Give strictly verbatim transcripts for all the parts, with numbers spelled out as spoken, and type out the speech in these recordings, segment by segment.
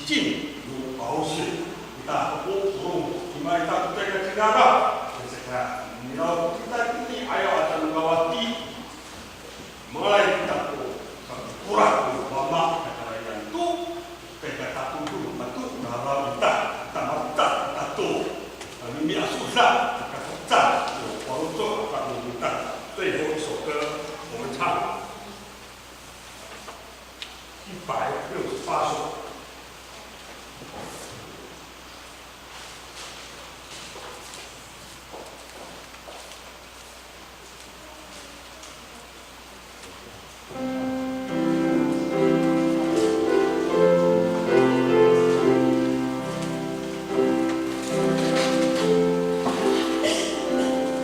Cin no pa'osi kita ko polong, cima ita ko cecay a cingra, saka, niraw kita kini ayaw a tangawati. Malay kita ko, sa ko, korak ko Wama, kakarayan to, kay katapotong mato, naraw ita, ita mata, ita to. Kami mi aso sa, kakota, ko, paloco, kakota. 最后一首歌，我们唱一百六十八首。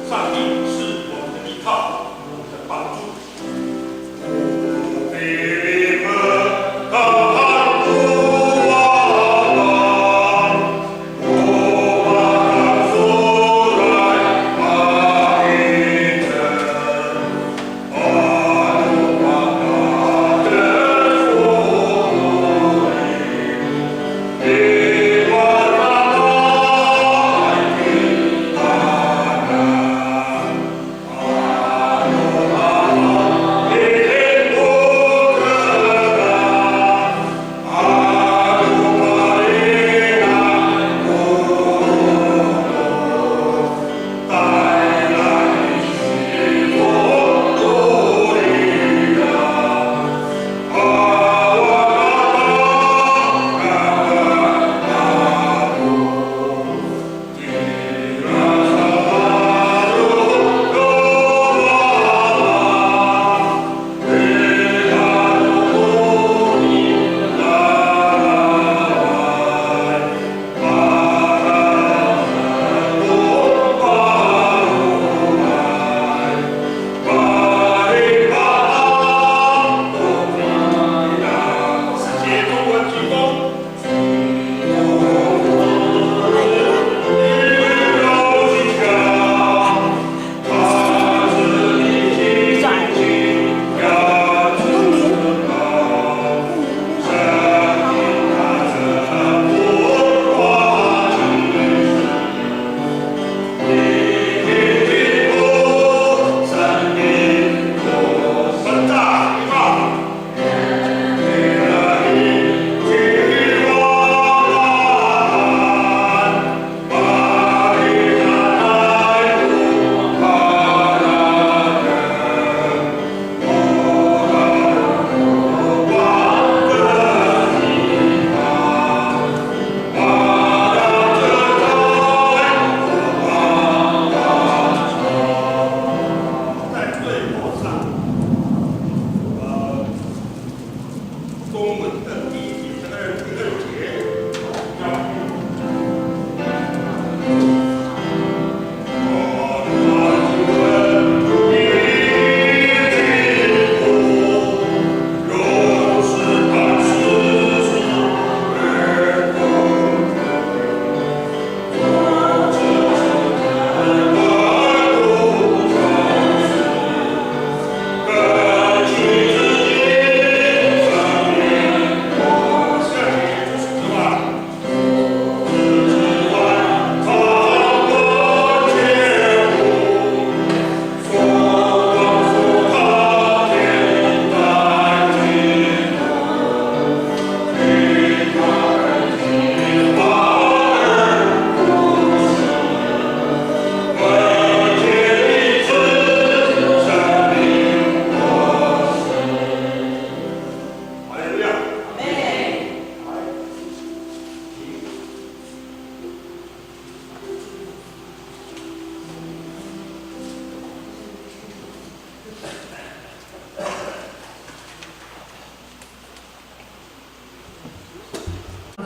上帝是我们的依靠，我们的帮助。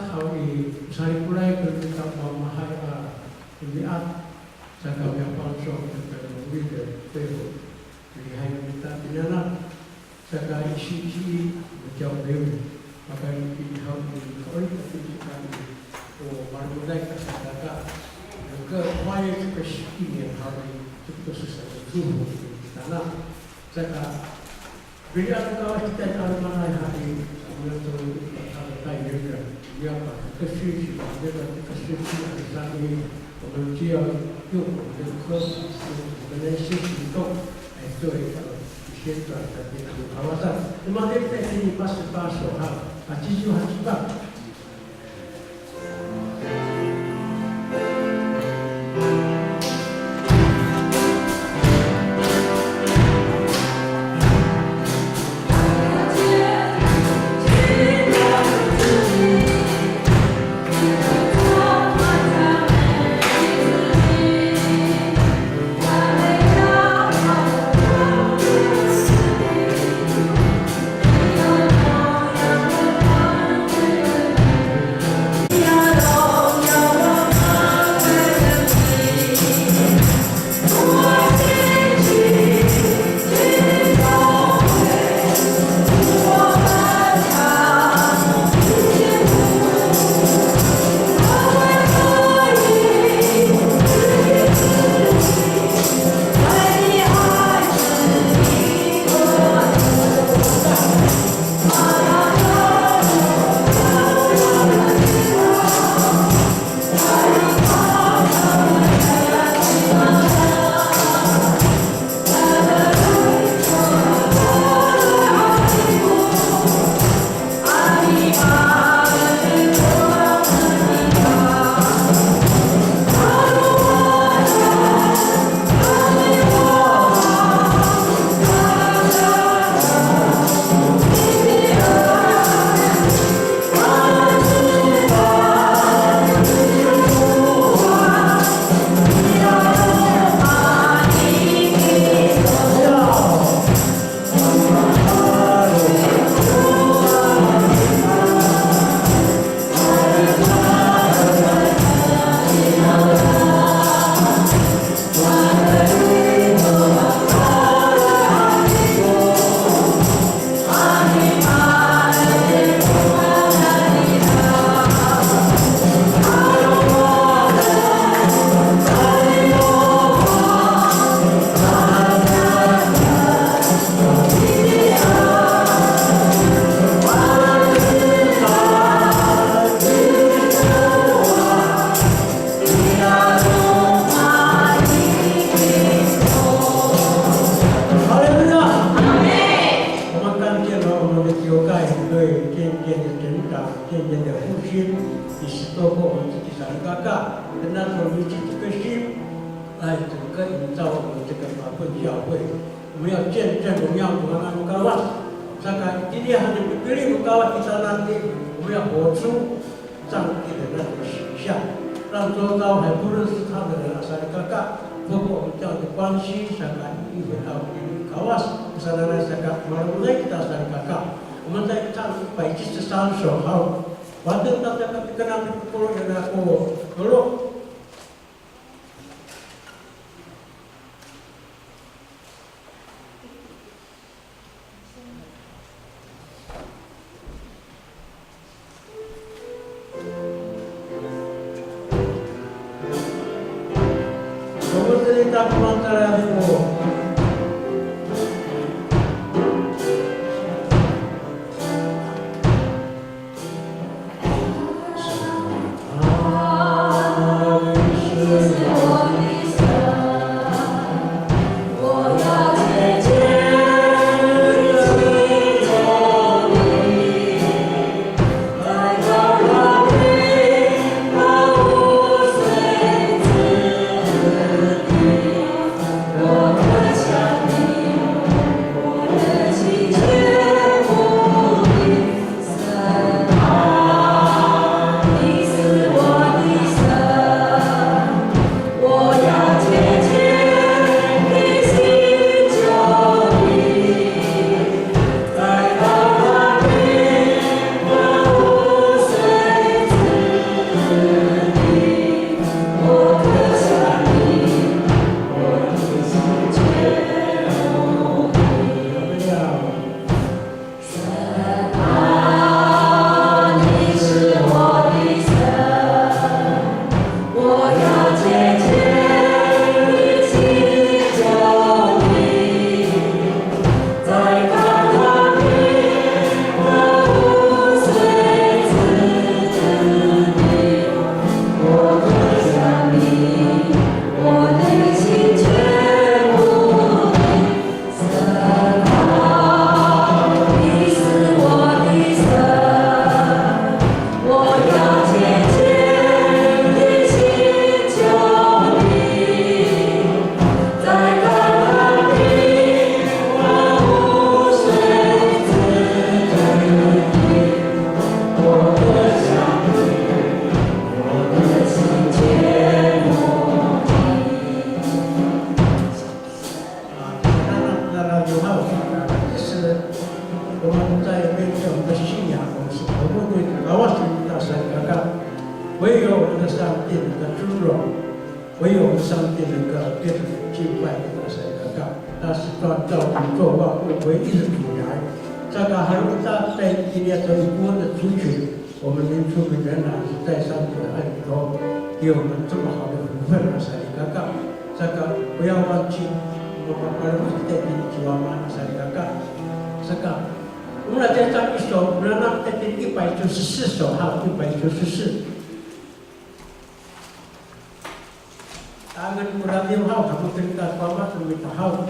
Haw i, sarikoray ko kita mamahay a romi'ad, saka miyapalosok kita romi'ad, pero lihay kita pinangan. Saka i singsi i, matiya o miwi, pakayni haw i, ka'orip a singsi kami, o malemoday a sakaka. Ka, 欢迎这个一年 haw i, 这个是神的祝福给大家。Saka, Pili'an no Kawas kita i 'alomanay haw i, sa, o miya to i, sa, sa, sa, 要把这个信息，把这个，这个信息来传给你。我们只要用我们的科学，用我们的一些行动来做一个宣传的这个。好，那么这边给你八十八首哈，啊，继续哈，继续吧。哈利路亚！我们看见了我们的教会对渐渐的成长，渐渐的复兴，也是透过我们自己三个，跟那种有这个心，来整个营造我们这个马顿教会。我们要见证荣耀主，荣耀Kawas。Saka, itini han i pipili no Kawas kita nanti, 我们要活出 上帝的那种形象，让周遭还不认识他的人啊，salikaka，透过我们这样的关系，saka 回到 Kawas, sanay saka, maroray kita salikaka. 我们再唱一百七十三首，好。Wada, tata, tata, kena, tata, tata, tata, tata, 唯有我们的上帝能够尊荣，唯有我们的上帝能够被敬拜的。Saka, 他是创造宇宙万物唯一的主宰。Saka, 还有他在以色列这一部分的族群，我们原住民仍然是在上帝的爱里头，有我们这么好的福分。Saka, 不要忘记，我们把我们的天地之王嘛。Saka, 我们来再唱一首，我们来让天地一百九十四首，还有一百九十四。 Tangan ko radiw haw, hamoten ta ko Ama no mita haw.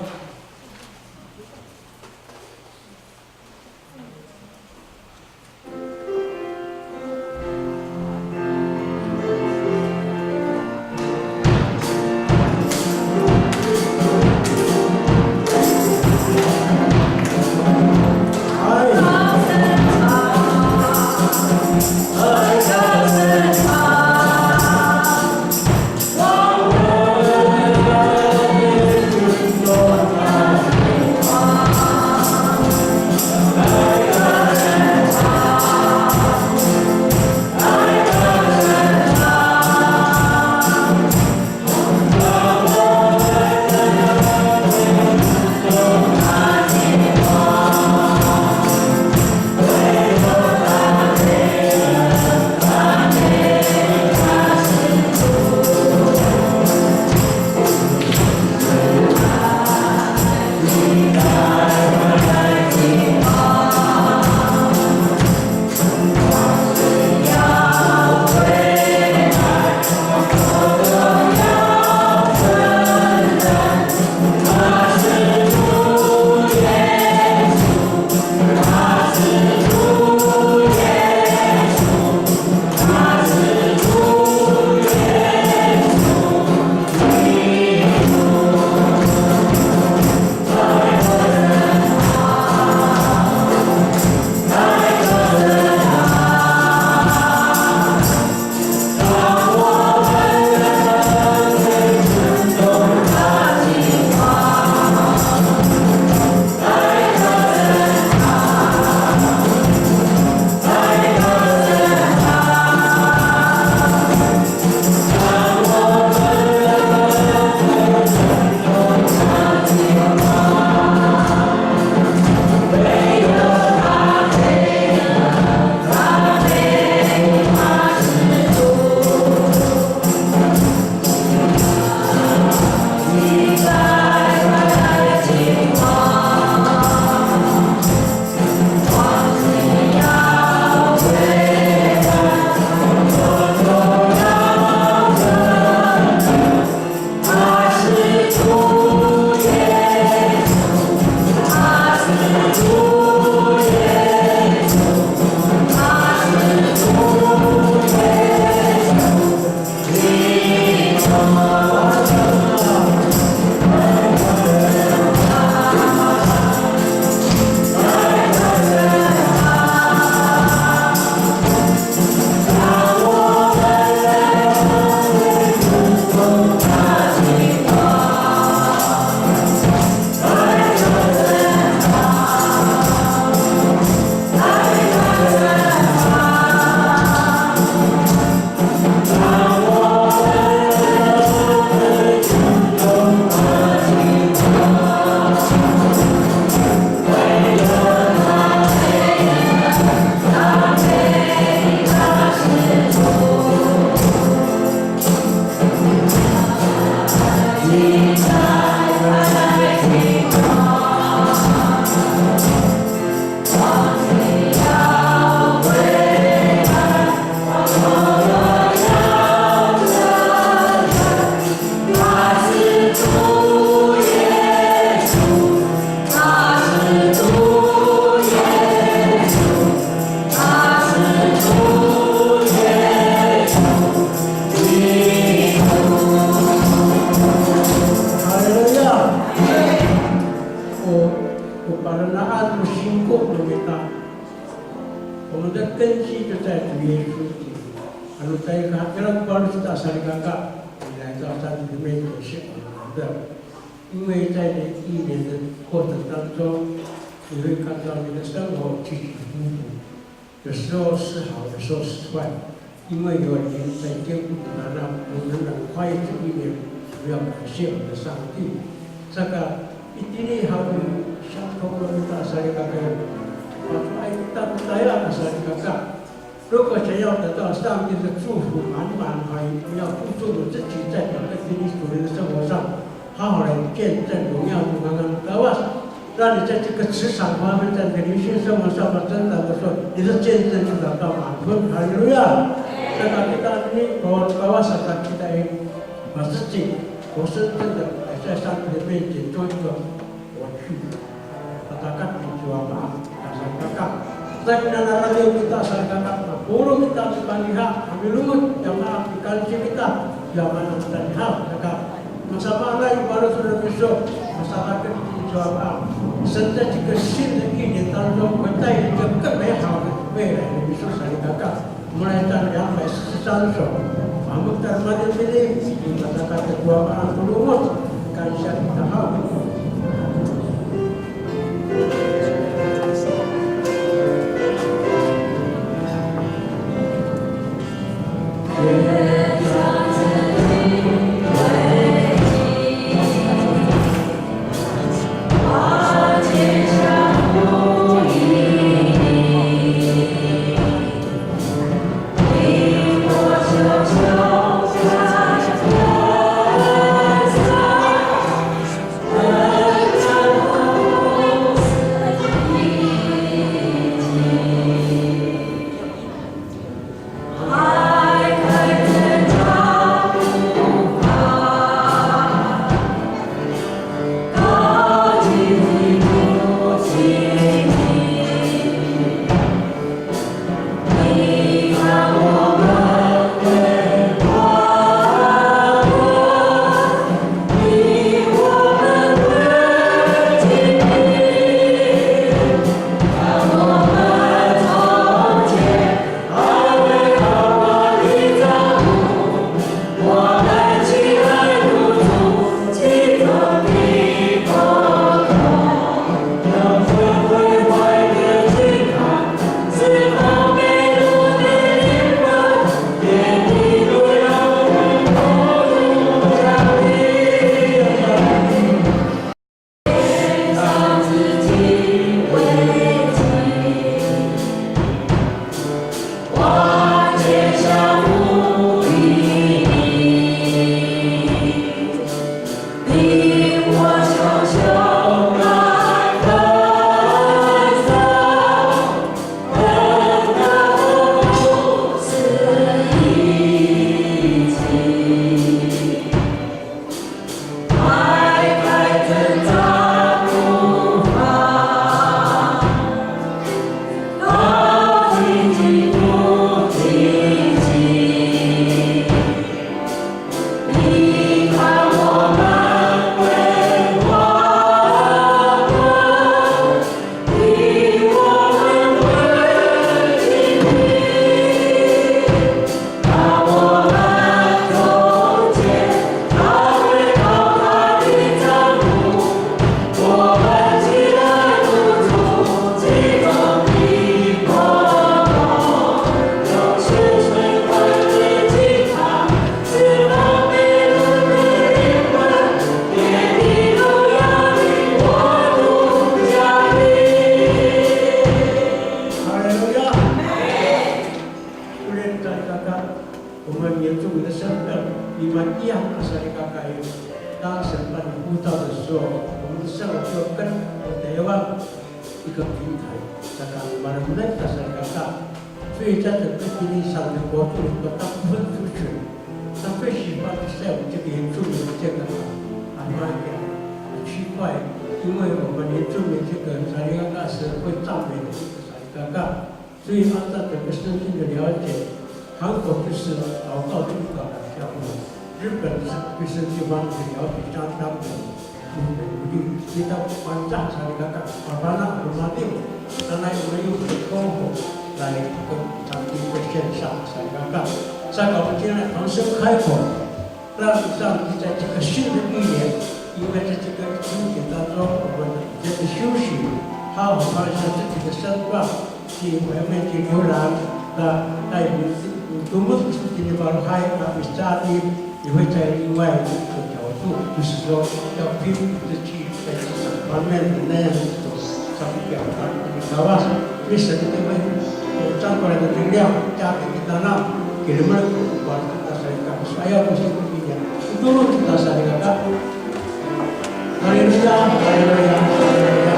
Haleluya. O, o parenaan no singko no mita. 我们的根基就在主耶稣基督。Ano caay ka hatira ko Pawlos to salikaka, ira to sa to demek ko si Pawlos. 因为在你一年的过程当中，你会看到你的生活起起伏伏，有时候是好，有时候是坏。因为有灵在坚固我们，让我们能跨越这一年，主要感谢我们的上帝。Saka itini haw i, siyangkawlo kita salikaka, maso'elin kita to tayra a salikaka. 如果想要得到上帝的祝福满满，还要付出我们自己在整个基督徒的生活上，好好来见证荣耀主，刚刚的 Kawas。 让你在这个职场方面，在你的灵性生活上面增长的时候，你的见证就达到满分。哈利路亚！Saka kita ini, Kawas, saka kita ini, 把自己活生生的摆在上帝的面前，做一个活祭。Patakat ci Wama, salikaka. Sa kita naradiw kita, salikaka, mapolong kita to taniya, mamilongoc, ya ma, mikansiyo kita, ya ma, taniya, saka Masamaanay ko faloco' no miso, masarakat ko Wama. 神在这个新的一年当中，会带领一个更美好的未来的 miso salikaka. 我们来唱两百四十三首。Mamuk ta mati pili, masarakat ko Wama, polong, 感谢你的好。 哈利路亚！Ulen salikaka, 我们原住民的身份，你们一样的 salikaka. 当神把你呼召的时候，我们的生活就跟台湾一个平台，saka malemed ta salikaka. 所以在整个基督上的国度里头，大部分族群，他最喜欢的是我们这个原住民的这个啊，很奇怪，因为我们原住民这个 salikaka 是会赞美的一个 salikaka。 所以按照整个圣经的了解，韩国就是祷告的一个国家，日本是对圣经方面的了解相当的努力，所以到晚上 salikaka, papana, mati, 当然我们用口头来跟上帝在线上 salikaka。Saka 我们今天同声开口， 让上帝在这个新的一年，因为在这个疫情当中，我们这个休息，好好放下自己的身段，去外面去游览，那带领自己 Tomod itini falohay a mihecaan i, 你会在另外一个角度，就是说要拼命的去在这方面的那样一种上表达。Kawas, ini sendiri, 我站过来的能量，加给kita na, kiliman ko, buat kita salikaka, saya ko sendiri ya. Ito kita salikaka. Haleluya, haleluya, haleluya.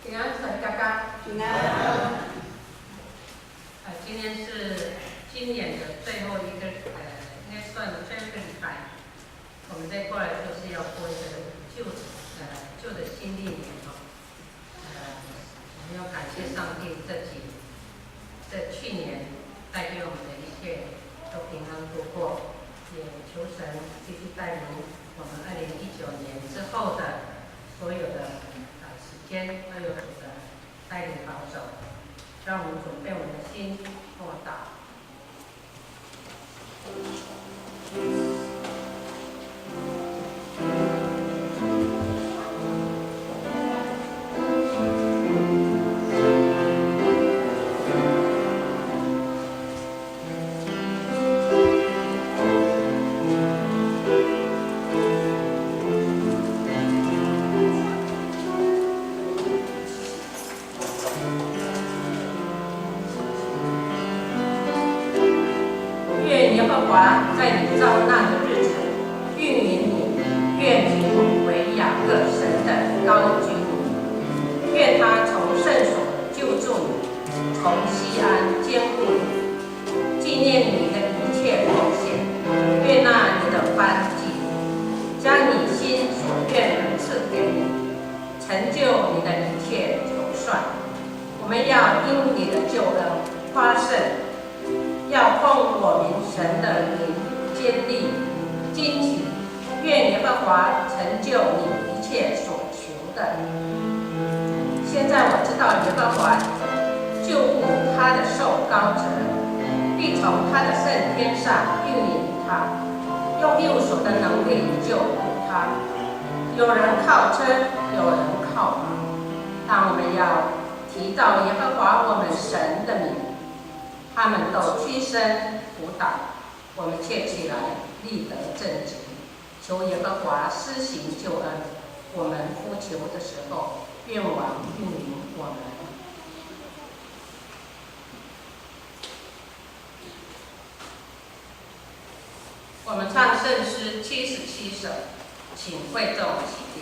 Pingan, salikaka. Pingan. 呃，今天是今年的最后一个，呃，应该算是最后一个礼拜。我们再过来就是要过一个旧，呃，旧的新历年哦。呃，我们要感谢上帝这几，这去年带给我们的一切都平安度过，也求神继续带领我们二零一九年之后的所有的，呃，时间，都有主的带领保守，让我们准备我们的心默祷。愿耶和华在你遭难的日子应允你，愿你为雅各神的高举你，愿他从圣所救助你，从锡安坚固你，纪念你的一切奉献，悦纳你的欢祭，将你心所愿的赐给你，成就你的一切筹算。我们要因你的救恩发誓，要奉我们神的名坚立、惊奇，愿耶和华成就你一切所求的。现在我知道耶和华救护他的受膏者，必从他的圣天上应允他，用右手的能力救护他。有人靠车，有人靠马，但我们要提到耶和华我们神的名。 他们都屈身伏倒，我们却起来立得正直，求耶和华施行救恩。我们呼求的时候，愿王应允我们。我们唱圣诗七十七首，请会众起立。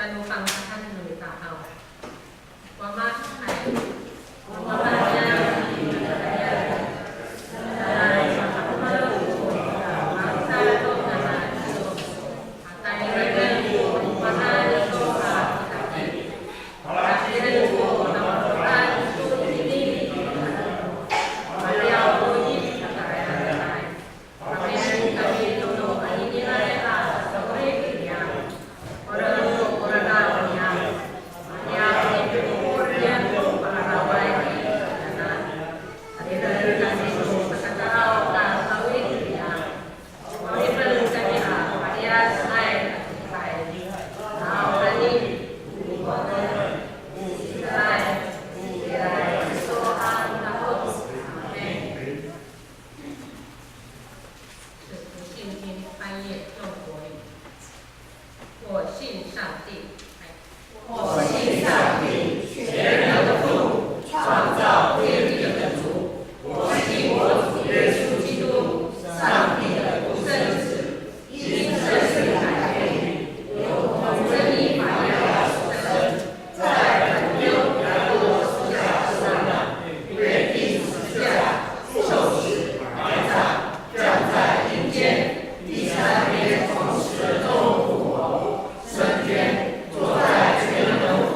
Ano Pangcah no mita haw. Amen. 圣经翻译用国语。我信上帝。我信上帝，全能的父，创造天地的主。我信我主耶稣基督，上帝的独生子，因圣灵来的，由童贞女马利亚所生，在本丢彼拉多手下受难，被钉十字架，受死，埋葬，降在阴间，第三天从死中复活，升天，坐在全能的父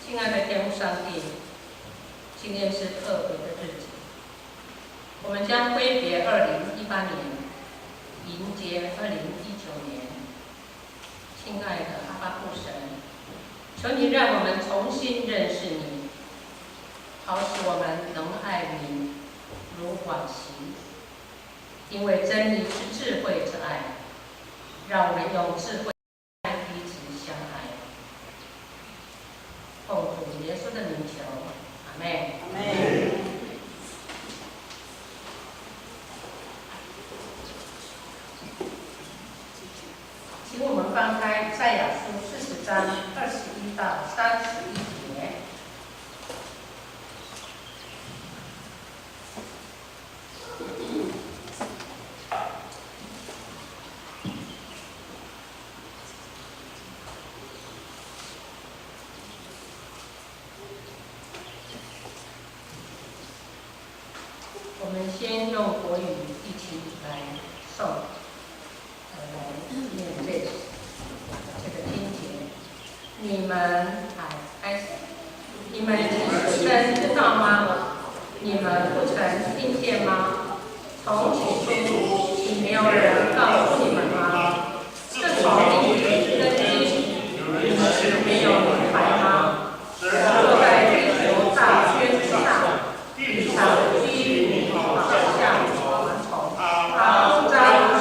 亲爱的天父上帝，今天是特别的日子，我们将挥别二零一八年，迎接二零一九年。亲爱的阿爸父神，求你让我们重新认识你，好使我们能爱你如往昔。因为真理是智慧之爱，让我们用智慧 爱彼此相爱。奉主耶稣的名求，阿们。阿们。请我们翻开以赛亚书四十章二十一到三十一节。 我们先用国语一起来诵，呃，来念这，这个经节。你们，哎，开始。你们不曾知道吗？你们不曾听见吗？从起初，岂没有人告诉你们吗？ 自从地起根基，你们没有明白吗？坐在地球大圈之上，地上的居民好像蝗虫，他呼召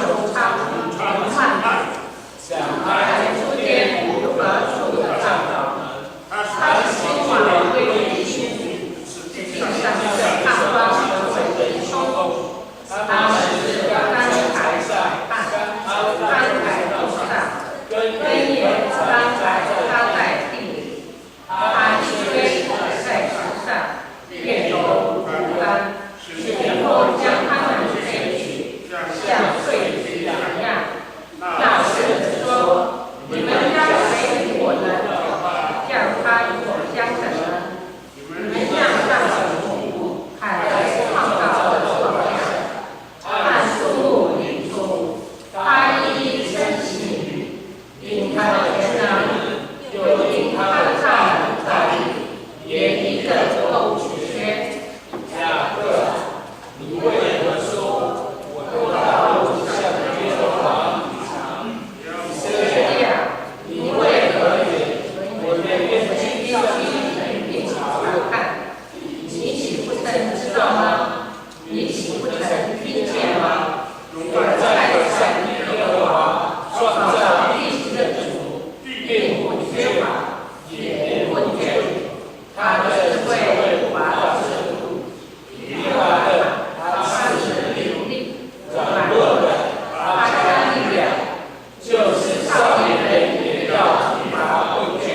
如苍蝇，漫漫，想来出天如何住得上呢？他的心怀归于虚无，地上的盼望成为虚空。 他们是刚才在，刚才路上，根也刚才扎在地里。他一吹在树上，便都枯干，旋风将他们吹去，像碎纸一样。那圣者说：你们要谁与我呢？叫他与我相争呢？ 你们向上举目，看谁创造这创造，按数目领出，他一一称其名，因他的全能，又因他的大能大力，连一个都不缺。雅各啊，你为何说：我的道路向耶和华隐藏？以色列啊，你为何以我的眼睛向你隐藏？ 你岂不曾知道吗？你岂不曾听见吗？永在上帝耶和华创造地的主，并不缺乏，也不困倦。他的智慧无法测度，疲乏的他施能力，软弱的他加力量。 就是少年人也要疲乏困倦，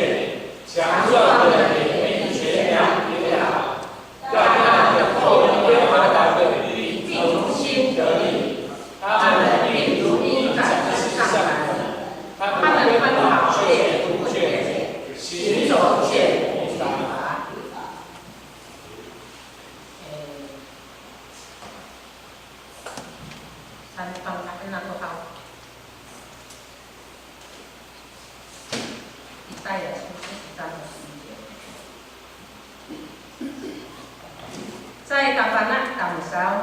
强壮的人也必全然跌倒。但那等候耶和华的必重新得力，他们必如鹰展翅上腾，他们奔跑却不困倦，行走却不疲乏。 三番 aken ako haw. Isaya 四十章二十一节。Caay kafana' tamosaw,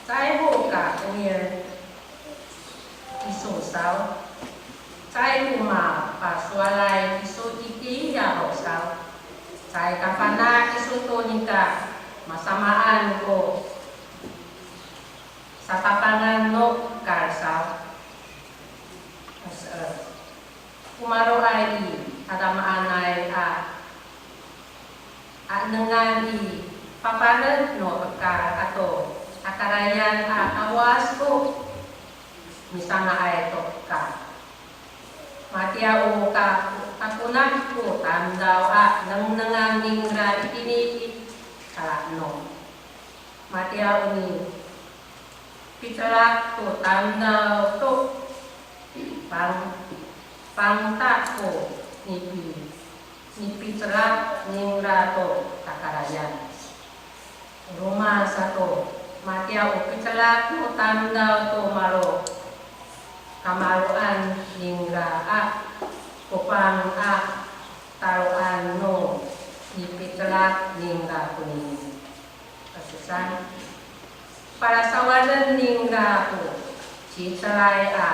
caay ho ka 'orip iso saw, caay ko mapasowalay iso itiya ho saw, caay kafana' iso to nika masamaan ko satapangan no hekal saw. Saan, o maro'ay i tadamaanay a, a nengnengan i papanet no hekal ato kakarayan a 'awas ko misanga'ay to hekal. Matiya o ka, kakonah ko tamdaw a nengnengan ningra itini i kalaeno. Matiya o nipicelak to tamdaw to pang, pangta ko nipi, nipicelak ningra to kakarayan. Roma sato, matiya o picelak no tamdaw to malo kamaro'an ningra a, ko pang a taroan no ningra konini. Pasesan. Palasawaden ningra ko ci'icelay a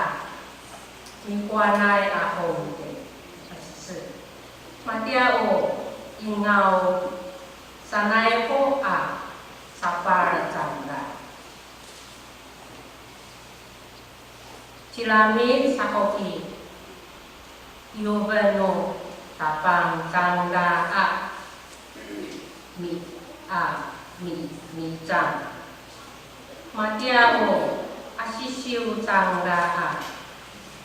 mikowanay a hongte. Pasesen. Matiya o ingaw sanay ho a sapal cangra. Cilami saho i, iyofen no Tapang cangra a mi, a mi, micang. Matiya o asisiw cangra a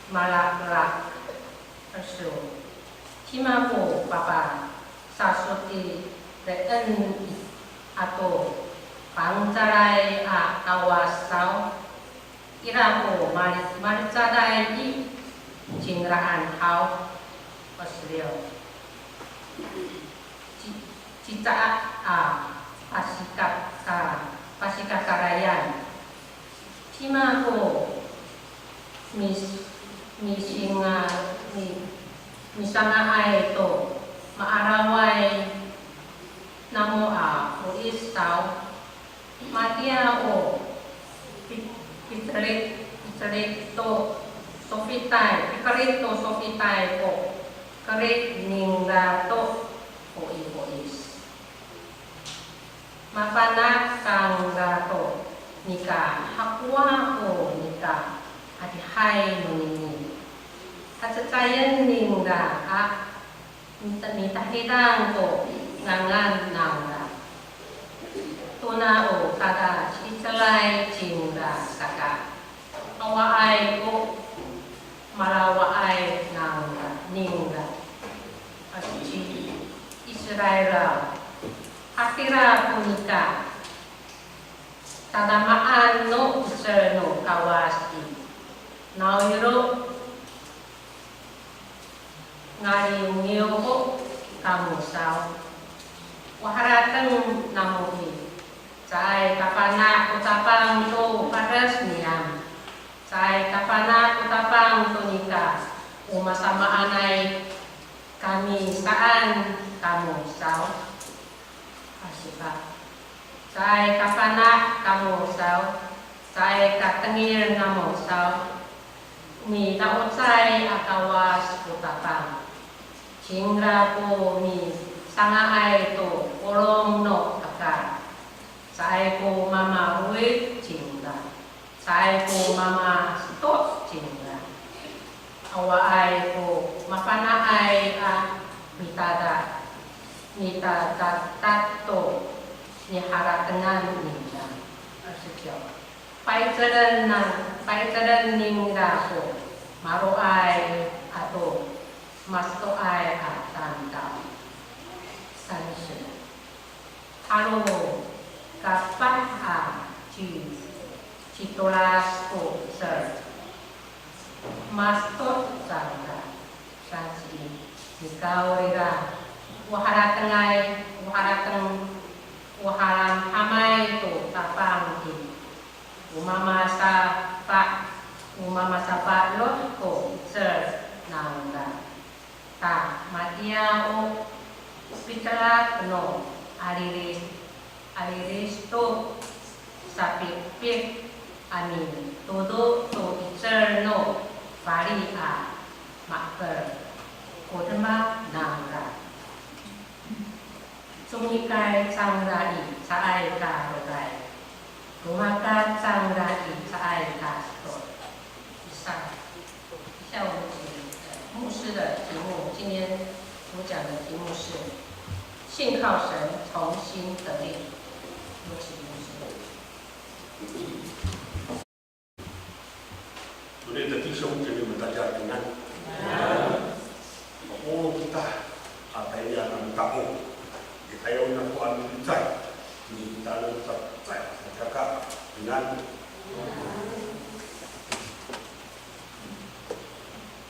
malaklak. Aso, cima ko papasasotilen ato fangcalay a Kawas saw, ira ko mali-, malicaday i cingraan haw. Paseliw. Ci-, cica a, a, pasika-, a, pasikakarayan. Cima ko mis-, misinga-, mi-, misanga'ay to ma'araway namo a fo'is saw, matiya o pi-, picelit, picelit to sofitay, pikerit to sofitay ko kerid ningra to fo'ifo'is. Mafana' cangra to nika hakowa ko nika adihay nonini. Hacecayen ningra a mita-, mitahidang ko ngangan nangra. Tona o tadaci'icelay cingra saka, awaay ko malawaay nangra, ningra. Aci Israel, hatira ko nika tadamaan no 'icel no Kawas i, nawiro ngaliwngiw ho kamo saw. O harateng namo i, caay kafana' ko Tapang to fades niyam. Caay kafana' ko Tapang to nika o masamaanay kami saan kamo saw. Asipa. Caay kafana' kamo saw, caay katengil namo saw, mida'ocay a Kawas ko Tapang. Cingra ko misanga'ay to polong no hekal. Caay ko mamalowid cingra. Caay ko mamaseto' cingra. Awaay ko mafana'ay a mitada, mitadatat to niharatengan ningra. Pa'icelen na, pa'icelen ningra ko maro'ay ato maseto'ay a tamdaw. Sanse. Halo kapah a ci, citolas ko 'icel. Maseto' cangra, sansi, nikawrira, o haratengay, o harateng, o halamhamay to Tapang i, o mamasafa, o mamasafa loh ko 'icel nangra. Ta matiya o piterak no alilis, alilis to sapikpik a mitodo to 'icel no fali a ma'ekel ko demak nangra. Conikay cangra i caay ka roray. Romakat cangra i caay ka seto'. Isa. 一下我们请牧师的题目，今天主讲的题目是信靠神，重新得力。有请牧师。所有的弟兄姐妹们，大家平安。O kita, a tayni a mita'ong. Kita yo na ko a milicay. Kita no sa, sa, sa, ka, 平安。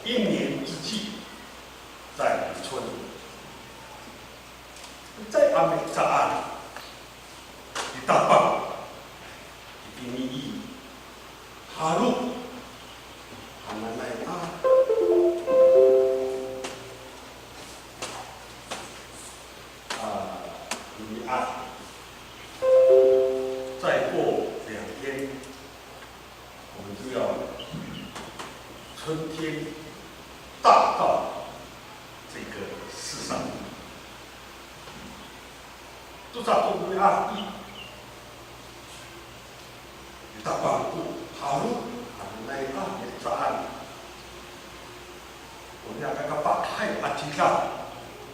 一年之计在于春。Caay a mihecaan i Tapang itini i halo hananay a, a, 你啊，再过两天，我们就要春天大到这个世上。Tosa to romi'ad i, Tapang ko halo hananay a mihecaan. O niya kakapahay a cila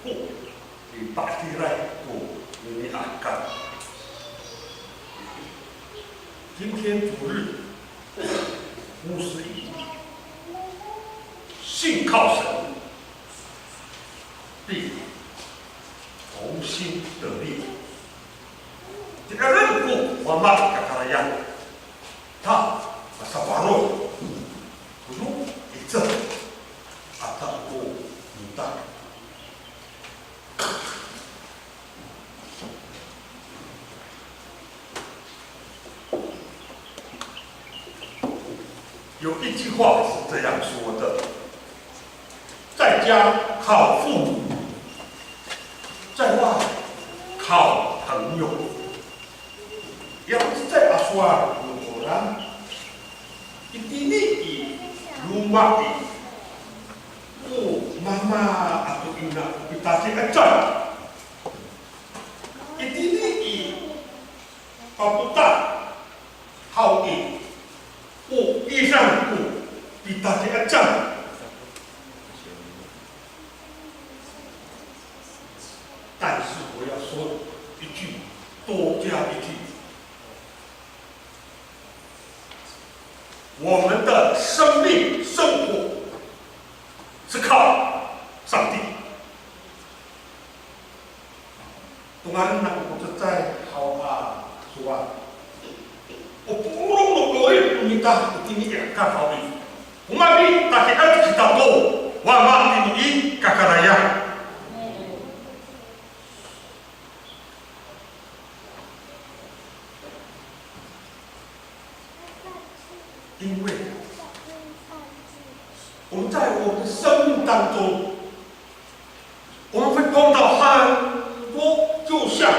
ko nipa'ediray ko nini a hekal. 今天主日，牧师以信靠神，必同心得力。Ti'eren ko Wama i kakarayan. Ta, masaparo. Kono 'icel. Ata ko mita. 有一句话是这样说的：在家靠父母，在外靠朋友。Yang cecay a sowal no Koran, itini i loma' i, o mama ato ina o pitaci'ecan. Itini i papotal haw i, o idang ko pitaci'ecan. 但是我要说一句，多加一句，我们的生命生活是靠上帝。 Tongalen ako ko cecay haw a sowal. O polong no 'orip no mita itini i hekal haw i, o mami taki'ad kita to Wama itini i kakarayan. 因为我们在我们的生命当中，我们会碰到很多，就像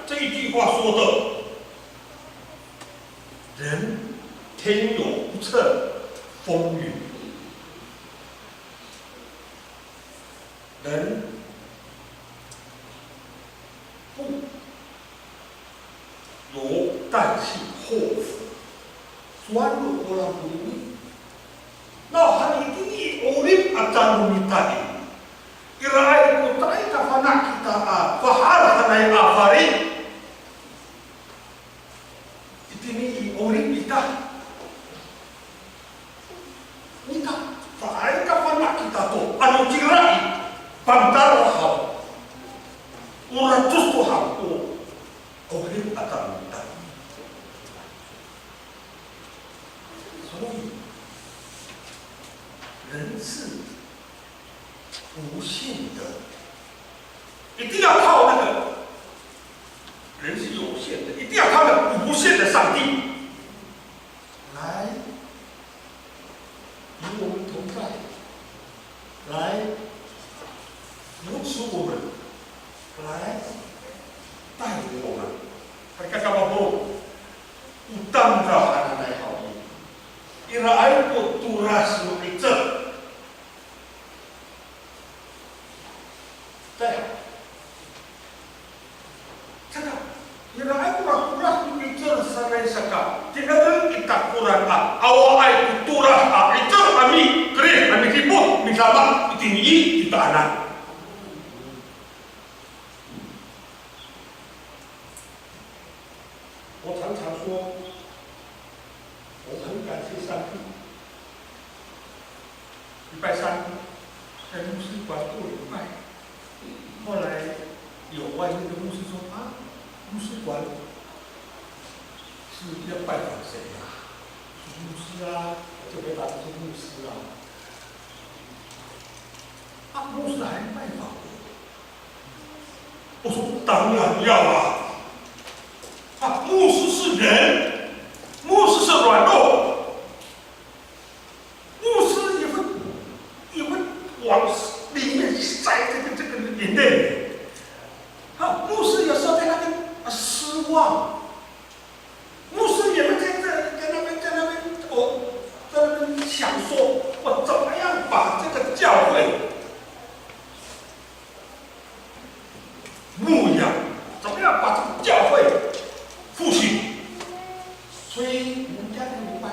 这一句话说的，人天有不测风云。 人不留旦夕祸福。Sowal no Koran konini, nawhani itini i 'orip aca no mita i, iraay ko caay kafana' kita a fahal hanay a fali. Itini i 'orip ita. Nika, caay kafana' kita to, ano cira i, pantal haw, o racos to haw ko 'orip aca no mita. 所以，人是无限的，一定要靠那个，人是有限的，一定要靠那个无限的上帝来与我们同在，来扶持我们，来带领我们。Hay kakapapolong, o tamdaw hananay haw i, iraay ko toras no 'icel. Te, saka, iraay ko toras no 'icel sanay saka, tiraay i takoran a awaay ko toras a 'icel a mikerid a midipot midama itini i titaanan. 我常常说，我很感谢上帝。礼拜三在牧师馆做礼拜，后来有外面的牧师说：“啊，牧师馆是要拜访谁呀？”我说：“牧师啊。”我就回答说：“牧师啊。”啊，牧师还拜访我？ 我说：“当然要啊。啊，牧师是人，牧师是软弱，牧师也会，也会往里面塞这个，这个眼泪。啊，牧师有时候在那边牧养，怎么样把这个教会复兴。所以我们家庭礼拜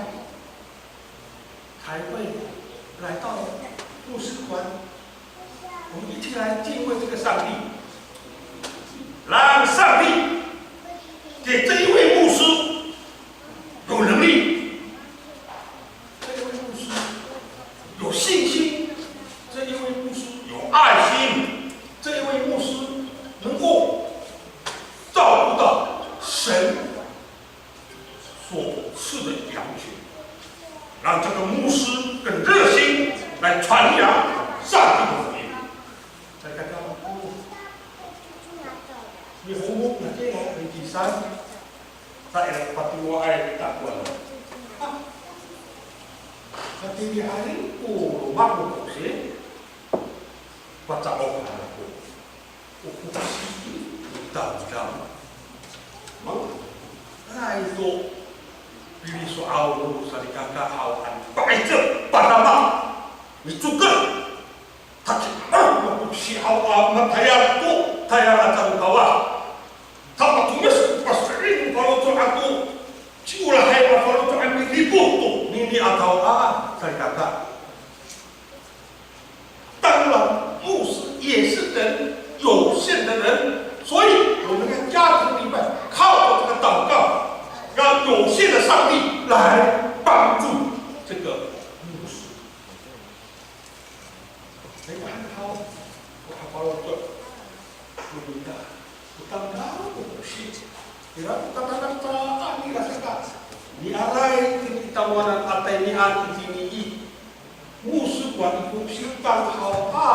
才会来到牧师馆，我们一起来敬畏这个上帝，让上帝给这一位牧师有能力，这一位牧师有信心，这一位牧师有爱心，这一位牧师能够照顾到神所赐的羊群，让这个牧师更热心来传扬上帝的福音。Salikaka, mihohomok nira i kisan, sa ira patiwaay takowanan. Matini haen ko loma' no fosi, paca'of han ako. O fosi i tamdaw. Manga'ay to piliso'aw no salikaka haw a pa'icel, padama, micoker. Taki, a, mako sihaw a matayal to tayal a tamdaw a. Tapatomes ko paso'elin no faloco' ato. Ciolahay a faloco' a midipot to nini a taw a, salikaka. 当然，牧师也是人，有限的人，所以我们的家庭礼拜靠着这个祷告，让有限的上帝来帮助这个牧师。哎，很好，我还把我做，我明白，我刚刚我不是，你让我刚刚刚刚你那个，你阿来，你当我那阿带你阿弟弟你一。 Mosokan i ko singkang haw a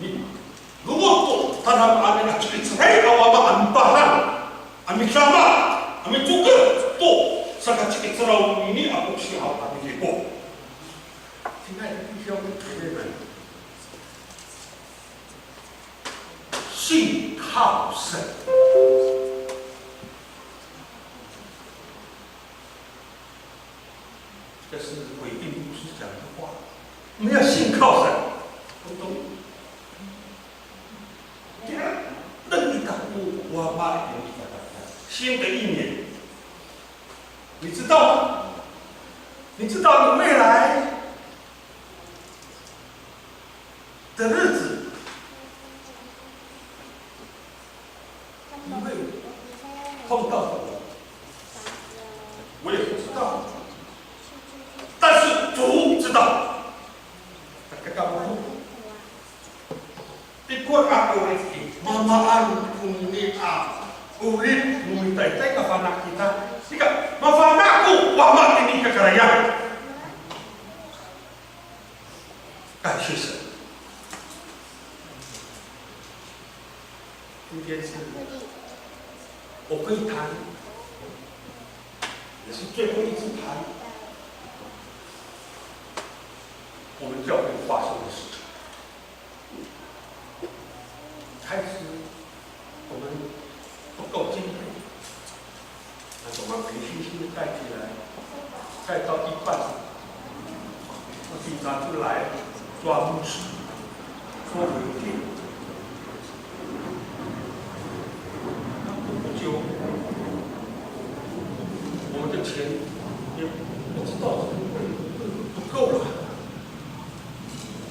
milowot to tadamaanay a ci'icelay a wama a mipahang, a midama, a micoker to sakaci'icelaw nini a kosi haw a midipot. 亲爱的弟兄姊妹们，信靠神。 这是回应牧师讲的话，我们要信靠神。新的一年，你知道吗？你知道你未来的日子，你会碰到什么？我也不知道，但是主知道。Ikor a 'orip i, mamaan konini a 'orip no mitaytay kafana' kita. Nika, mafana' ko Wama tini i kakarayan. 感谢神。今天是我会谈，也是最后一次谈我们教会发生的事情。 开始我们不够经费，那我们培训师带进来，带到一半，警察就来抓牧师，说违禁。那过不久，我们的钱也不知道怎么会不够了。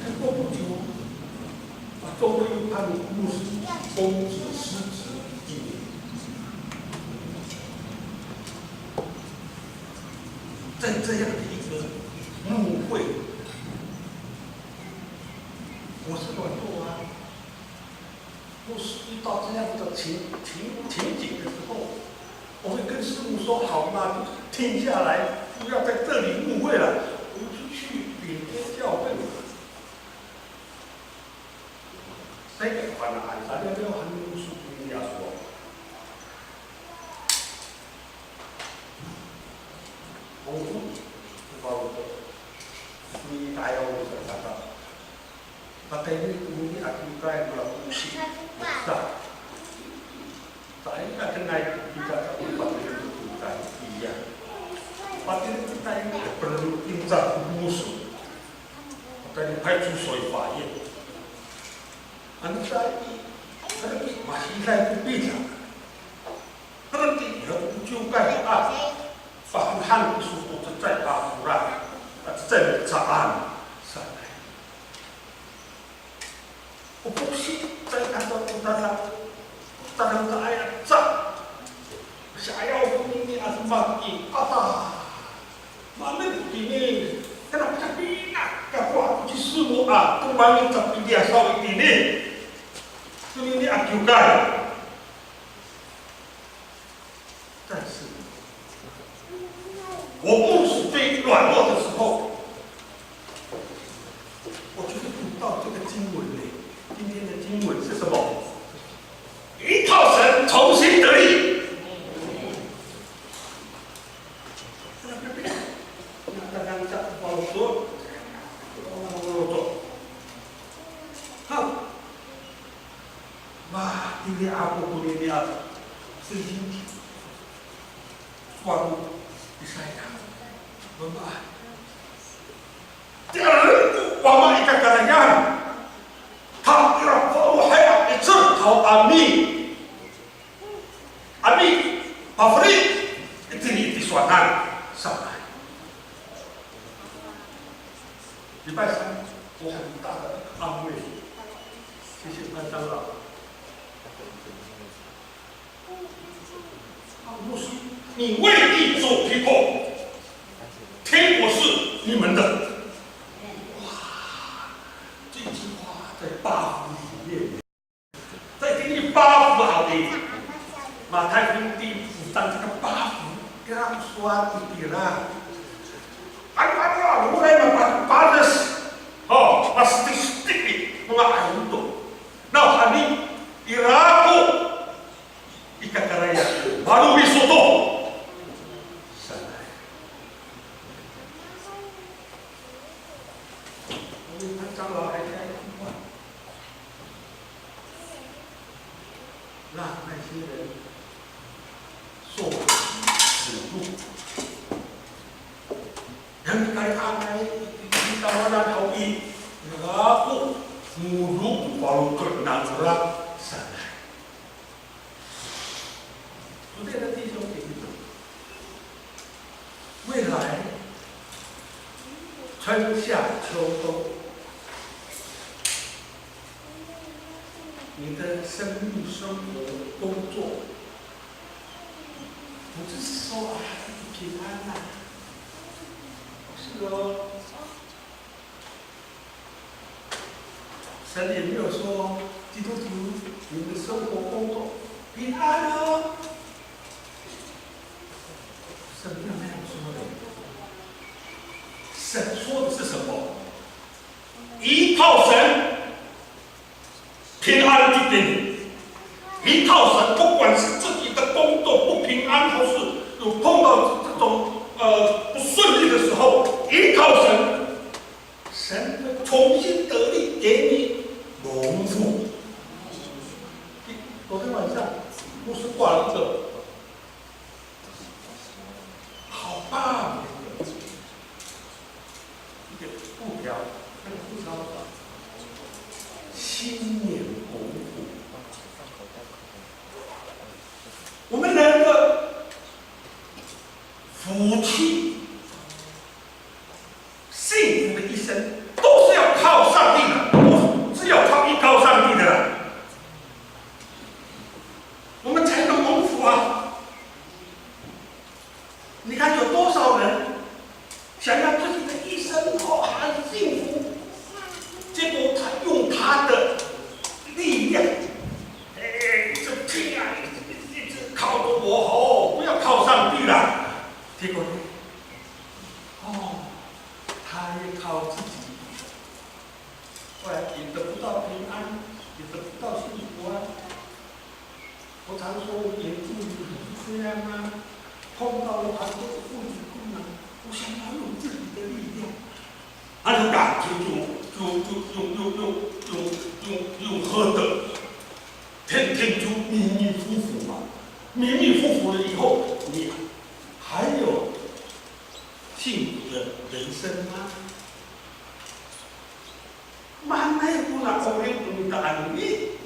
再过不久， 啊，中队又判牧师公职失职一年。在这样的一个牧会，我是软弱啊。若是遇到这样的情情情景的时候，我会跟师母说好吗？就停下来，不要在这里牧会了，我们出去别间教会。 Saka fana' a, saka hanen so ko niyam a sowal. O, o, o, o, ni tayaw no sakata. Patay ni ko nini a kotay, mala ko si. Sa. Caay ka kengay kita sa o patireng to kotay, iya. Patireng to kotay, perlu pincar ko moso. Patay ni 派出所 i 法院. Ano caay i, Herek i, masiday ko pida. Herek i, herek ko ciwkay a, pahanhan iso to cecay a koran, a cecay a mihecaan sanay. O foksi, caay kato ko tadang, ko tadangcaay a ca. Sa'ayaw konini a demak i, ata. Maanen kini, kena pina, kako ako ci Simo a, tomangic a piliyasaw itini. Konini a kiwkay. 但是，我牧师最软弱的时候，我就会读到这个经文呢。今天的经文是什么？依靠神重新得力。好。 Matini ako konini a singsi. Sowal ni Isaya. Mama. Tiyaraen ko Wama i kakarayan. Ta ira fa'elohay a 'icel to ami. Ami, pafelik, itini i tisowanan, saan. 礼拜三，我很大的安慰。谢谢潘长老。牧师，你未必做people，天国是你们的。哇，这句话在八福里面。 在第八福好的，马太福音第五章这个八福，给他们说啊，对啦。Ano, ano, ano, mulai mapapanas. O, mas stick, stick, mga aruto. Nawhani, ira ko i kakarayan, malowid iso to. Sanay. Ano, 长老还在 让那些人受苦受辱。Yang kaya anay, kita wala haw i, ako, ngolo ko faloco' nangra sanay. 所以呢，弟兄姐妹们，未来春夏秋冬，你的生命、生活、工作，不是说啊，平安啊，不是哦。 神也没有说，基督徒，你们生活工作平安哦。神没有那样说的。神说的是什么？依靠神，平安一定。依靠神，不管是自己的工作不平安，或是有碰到这种，呃，不顺利的时候，依靠神， 神会重新得力，给你蒙福。昨天晚上牧师挂了一个好棒的一个布条，那个布条，新年蒙福。我们人的福气， 幸福的一生都是要靠上帝的，都是要靠依靠上帝的啦。我们才能蒙福啊！你看有多少人想要自己的一生哦很幸福，结果他用他的力量，哎，一直拼啊，一直一直一直靠着我哦，不要靠上帝啦。结果呢？ 哦，他也靠自己，后来也得不到平安，也得不到幸福啊。我常说，我年纪也是这样啊，碰到了很多的问题困难，我想要用自己的力量，那种感觉就就就就就就就就就喝的，天天就迷迷糊糊嘛，迷迷糊糊了以后，你还有 幸福的人生吗？Mahaenay ko na'orip no mita anini.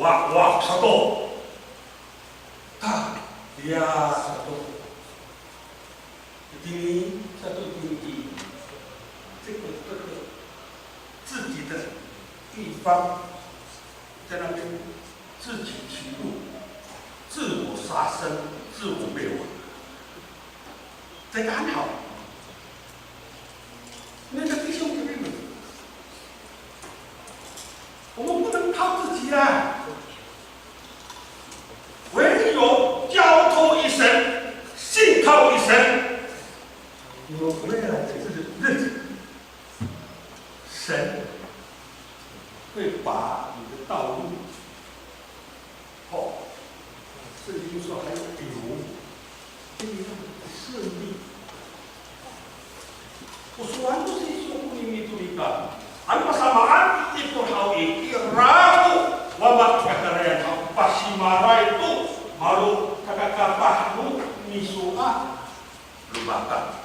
哇，哇，sato。Ta, ya, sato. Itini, sato itini. 这个，这个，自己的地方，在那边自取其辱，自我杀生，自我灭亡。这个很好。那个弟兄姐妹们，我们不能靠自己啦，唯有交托于神，信靠于神。你们未来的日子，神会把你的道路 哦，圣经说还有油，可以让你顺利。O sowal to saan ko nini to nika, ano masamaan i ito haw i, ira ko Wama to kakarayan haw, pasimaray to malo kakakapah no miso a lomaka.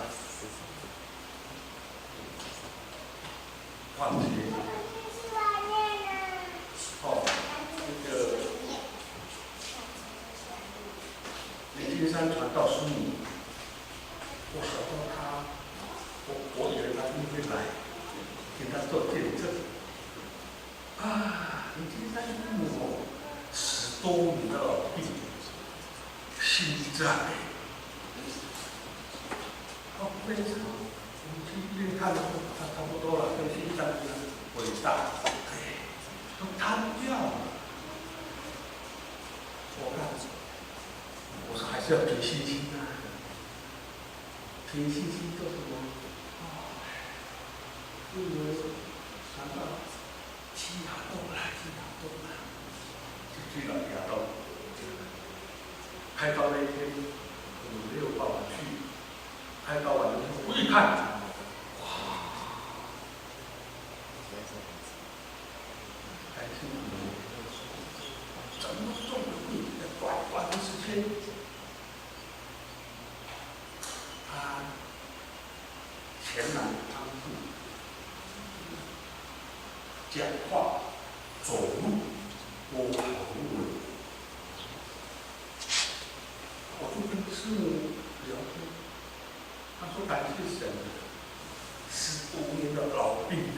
况且，哦，那个林金山传道书，我想到他，我，我以为他一定会来，听他做见证。啊，林金山父母哦，十多年的老病，心脏哎，他非常 我们去医院看的时候，他差不多了，跟心脏一样伟大。哎，都瘫掉了。我看，我说还是要凭信心啊，凭信心做什么？哦，因为想到 气压够了，气压够了，就去了，压到。开刀那一天，我们没有办法去。开刀完了以后，我一看，哇，太辛苦了，这么重的病，在短短的时间， 他全然康复，讲话、走路都好路了。我就跟师母聊天，他说感谢神，十多年的老病呢，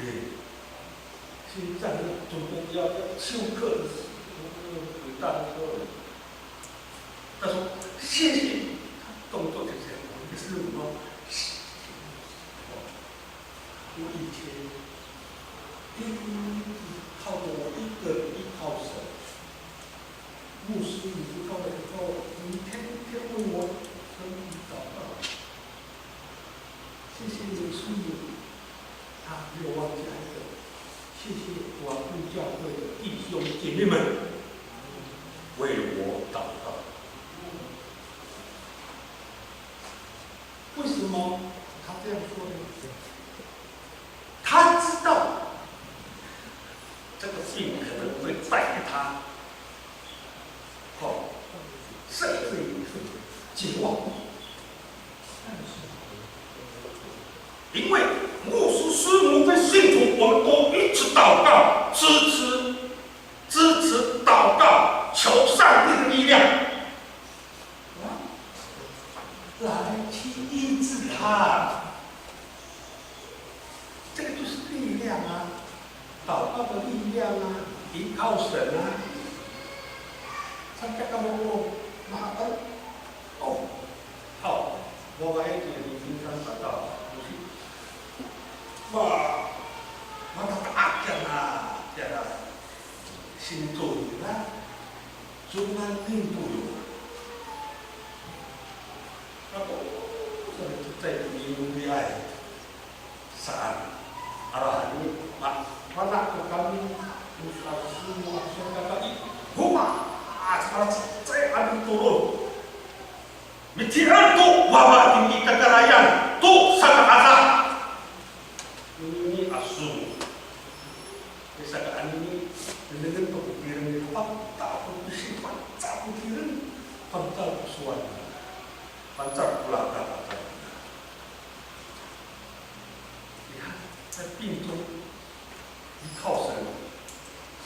心脏要中风要，要休克的时候，伟大的时候。 他说谢谢，他动作就这样，我一个师母说谢谢。我以前一直靠着我一个依靠神，牧师你不在的时候，你天天为我身体祷告。 谢谢你的信任，他没有忘记孩子。谢谢华富教会的弟兄姐妹们为我祷告。为什么他这样说呢？他知道这个病可能会带给他，哦，甚至于是绝望。 因为牧师、师母跟信徒，我们都一直祷告，支持、支持祷告，求上帝的力量，啊，来去医治他。这个就是力量啊。 祷告的力量啊，依靠神啊。Saka kamo ko, ma, o, o, haw, mawa'ay to i Minsan saka, mosi, ma, matata'ak kiya, kiya, 心脏 nira, 中南印度有。那个，在民族的爱。 Saan, arahan ni, ma, mana ko kami, no sasimo a saka i, homa, a, sa, sa, sa, a mitolon. Miti'er to, wawa tini i kakarayan, to sakaaca. Ini a song. Saka anini, nengnengen to ko tireng ni, fangcal ko pisi, fangcal ko tireng, fangcal ko sowal, fangcal ko laka, fangcal ko laka. 你看，在病中依靠神，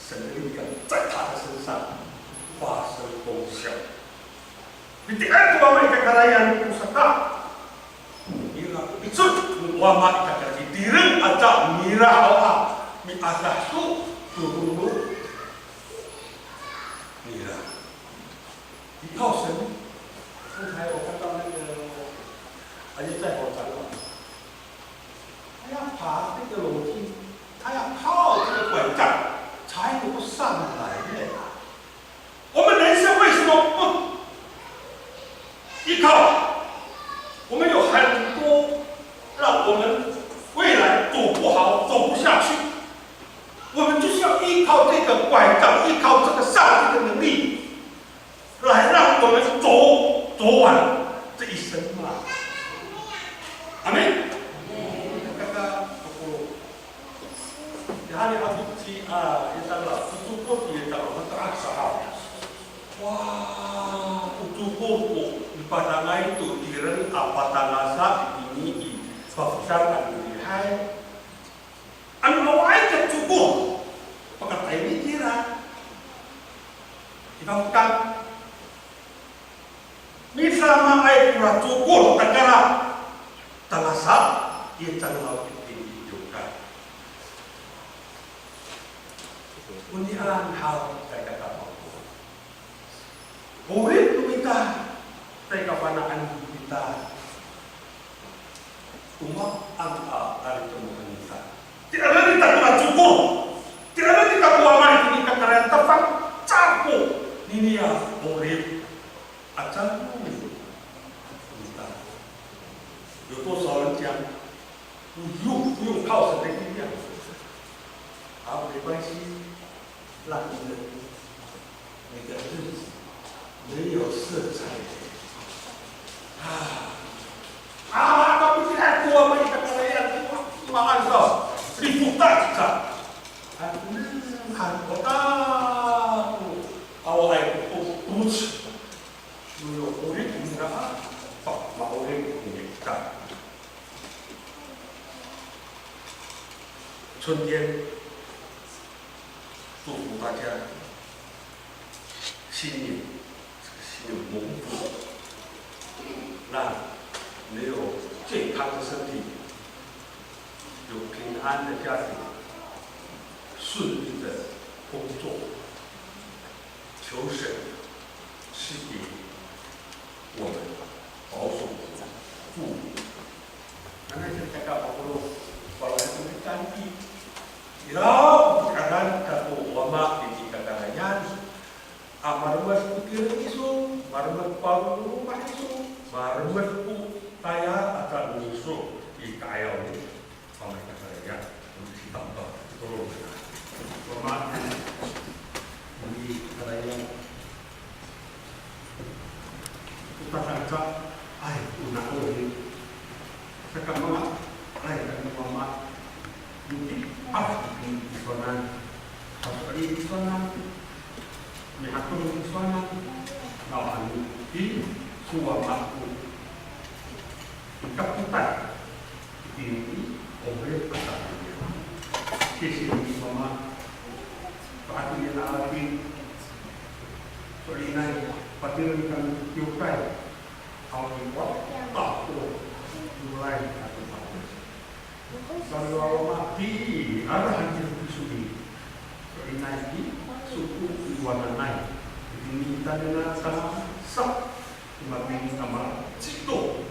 神的力量在他的身上， Iti'er to Wama i kakarayan ko saka. Ira ko 'icel no Wama i kakarayan. Tireng aca nira haw a mi'adah to tolong nira. 一靠神，刚才我看到那个，啊，也在我讲了，他要爬这个楼梯，他要靠这个拐杖才能够上来耶。我们人生为什么不依靠？我们有很多让我们未来走不好、走不下去，我们就是要依靠这个拐杖，依靠这个上帝的能力，来让我们走，走完这一生嘛。阿们。Kaka, ako, ya, hari ako ci, a, itala, o cokod itala, mato'as sa haw. Wa, o cokod ko, mipadangay to tireng a patangasa itini i, pafesar a milihay. Ano awaay ko cokod, pakatayni kira. Ira ko kan. Midamaay kora cokod, takara tangasa i cangaw itini i kiwkay. Onian haw, caay ka tapang ko 'orip no mita, caay ka fana'an no mita. O maan a kalitemohan ita. Ti'eren ita kora cokod. Ti'eren ita ko Wama itini i kakarayan, tafangcal ko niniya 'orip. Aca no mita. 有多少人讲，不用，不用靠神的力量。好，没关系，让你的，你的日子没有色彩。啊，啊，kapitilian ko Wama i kakarayan, maan ka, lipotan ka. A, han, o ta, o, awaay ko, o, 如此。 Yo, yo, 'orip nira a, pa, ma'orip nira. 春天，祝福大家新年，这个新年蒙福，让你有健康的身体，有平安的家庭，顺利的工作。 求神赐给我们保守父母。Nanay sa caka mapolong, palowad to i kami. Ira, o tikadan kako Wama itini i kakarayan. A, maromes ko tireng iso, maromes ko paro no loma' iso, maromes ko tayal aca no miso i ka'ayaw no. Wama i kakarayan, o sitangtang, tolong. Wama i kakarayan. O tata'angca'ay, o na'orip. Saka manga'ay kami Wama. Miti'er i tisowanan. Paso'elin i tisowanan. Mihato i tisowanan. Nawhani i, so Wama ko mikapotay itini i 'orip ita. 谢谢你，Wama. Pa'atoyen a ating. So'elinay, patireng kami kiwkay. Awa i wata ko, molay ato pa'atoy. Sariwa Wama, ti'er han kiso kiso i. So'elinay i, soko i wananay. Itini i tamiyanan a tangasa, o matini a malacito.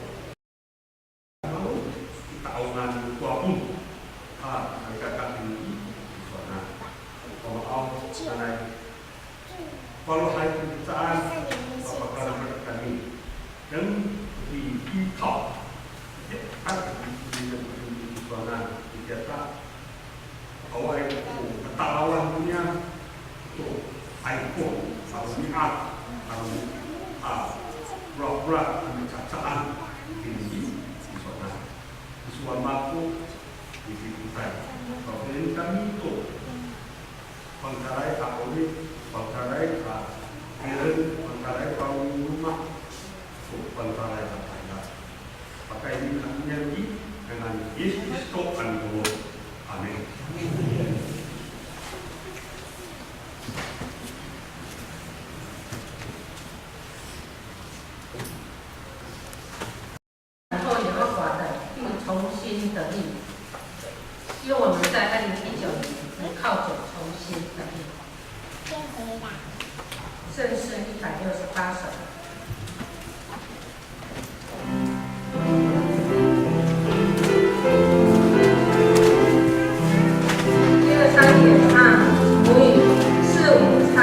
Malo i ta'ongan no Wama. A, salikaka itini i tisowanan. Wama aw, nanay. Falohay ko cecaan, papakalamet kami. Deng i, i taw. Ya, a, i, i, i tisowanan. Itiya ta. Awaay ko katalawan niyam to, ay ko, a romi'ad, a romi'ad, a rorarat a micacaan, itini i tisowanan. Tisowanan ko, itini i kotay. Pafeli kami to pangkalay a 'orip, pangkalay a tireng, pangkalay a paro no loma', to pangkalay a tayal. Pakayni kami niyam i ngangan ni Yis Kristo a mitolon. Amin. 正诗一百六十八首。第二章演唱，母语四五唱。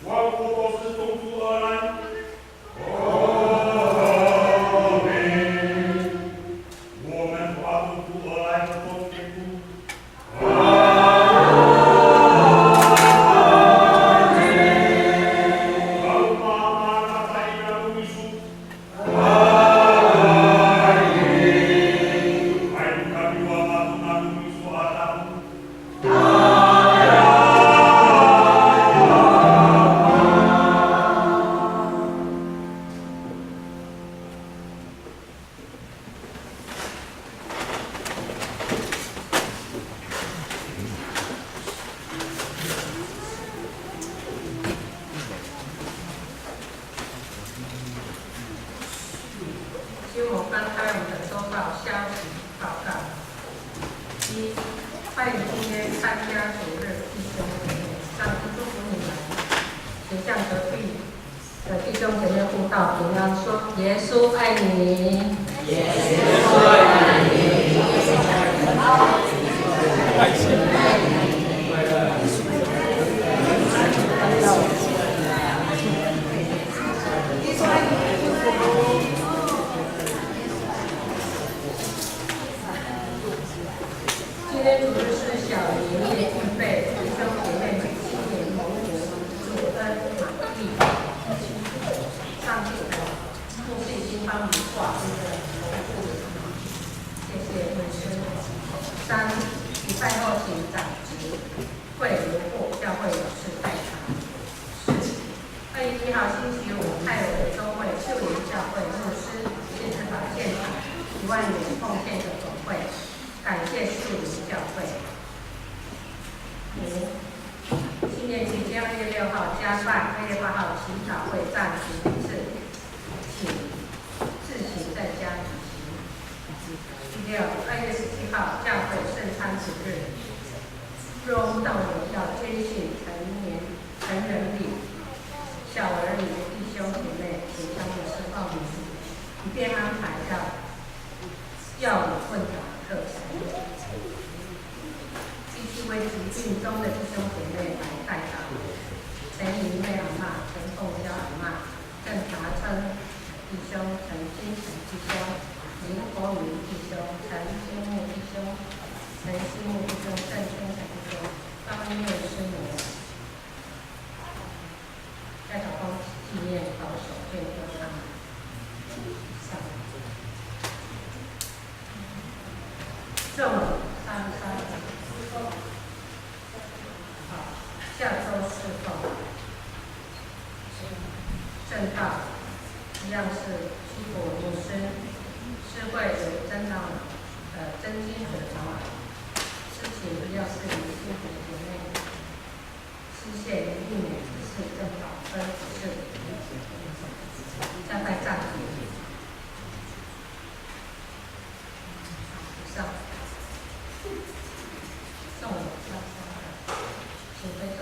万国都是从主而来。阿们。我们都从主而来的主耶稣。 请我们翻开我们的周报消息报告。一、欢迎今天参加主日弟兄姊妹，上帝祝福你们。请向隔壁 弟兄姐妹互道平安，说：“耶稣爱你。”今天主日是小年夜预备，弟兄姐妹们青年蒙福，主恩满溢。上帝的牧师已经帮你挂这个蒙福，谢谢牧师。三、礼拜后请长执会留步，教会有事代祷。四、二月一号星期五，泰北中会秀林教会牧师亲自把现场一万元奉献给总会。 感谢树林教会。五、青年期间，二月六号家饭，二月八号祈祷会暂停一次，请自行在家举行。第六、二月十七号教会圣餐主日，若遇到有要捐献成年成人礼、小儿礼的弟兄姐妹，请向牧师报名，以便安排到 药物混杂课程。第七位疾病中的弟兄姐妹来代祷，陈明妹阿嬷、陈凤娇阿嬷、郑达春弟兄、陈金成弟兄、林国明弟兄、陈新木弟兄、陈新木弟兄、郑天成弟兄、方玉妹师母。 要祷告纪念保守健康他们。上。这种三三。好，下周侍奉。正道一样是西伯牧师，诗会由曾长老，呃，曾金哲长老，诗情一样是林心培姐妹。 谢谢你避免这次更好分指示。再拜赞。以上。送我上上。请分享。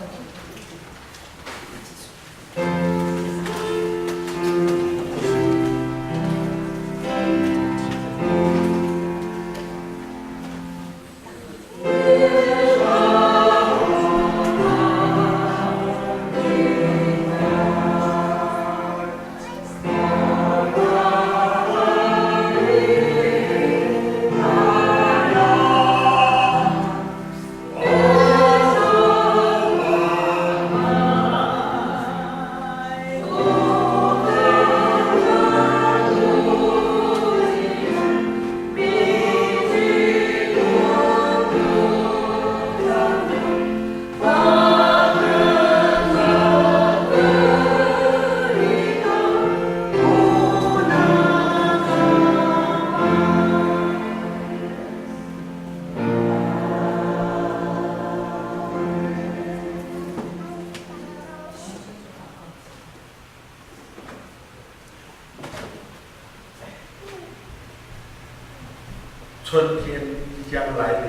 春天即将来临，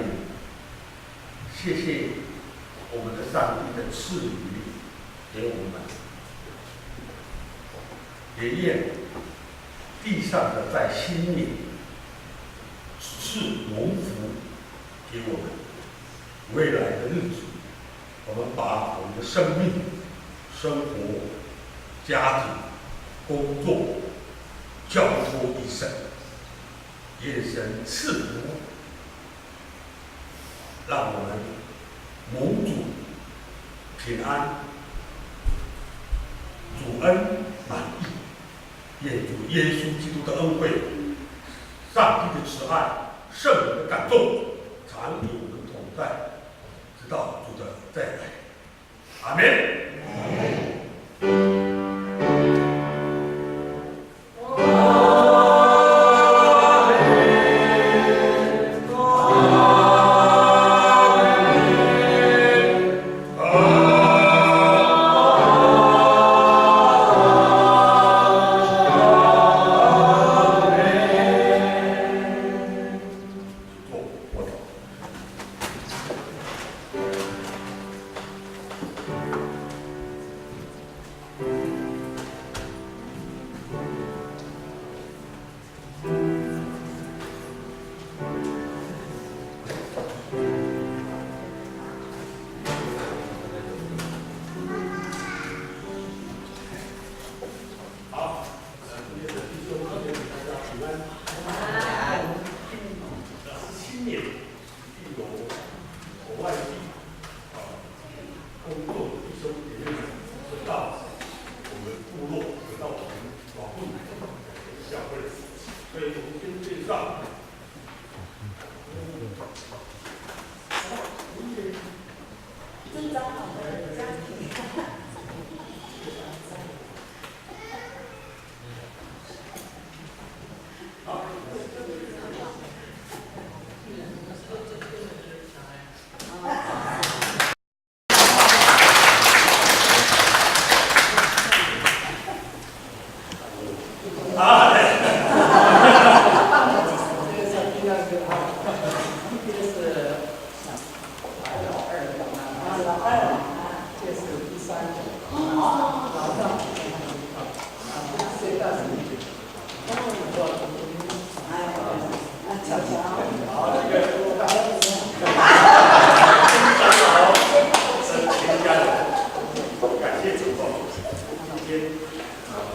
谢谢我们的上帝的赐予给我们，也愿地上的在新年赐蒙福给我们。未来的日子，我们把我们的生命生活、家庭、工作，交托一生，愿神赐福，让我们蒙主平安，主恩满溢。愿主耶稣基督的恩惠、上帝的慈爱、圣灵的感动，常与我们同在，直到主的再来。阿们。好，呃，今天的弟兄姐妹，大家平安。新年一定有国外地，啊，工作的弟兄姐妹们，回到我们部落，回到我们老部落教会，所以我们先介绍。啊，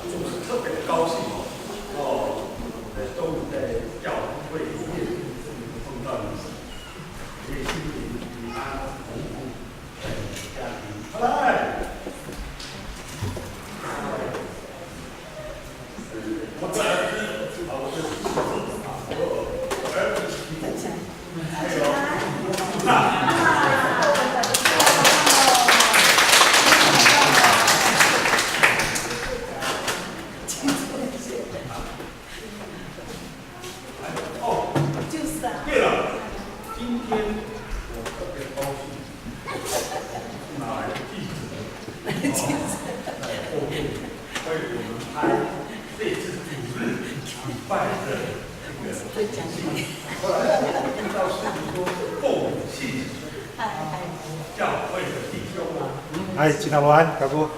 就是特别的高兴哦，哦，呃，终于在教会里面碰到你，愿心灵平安，蒙福在你的家庭。好，来。我的儿子，啊，我的儿子，我儿子，还有 哦，就是啊。对了，今天我特别高兴，拿来了镜子，镜子，在后面为我们拍这次主日礼拜的那个信息。后来我听到师母说奉献 Hay, cinaloan kako.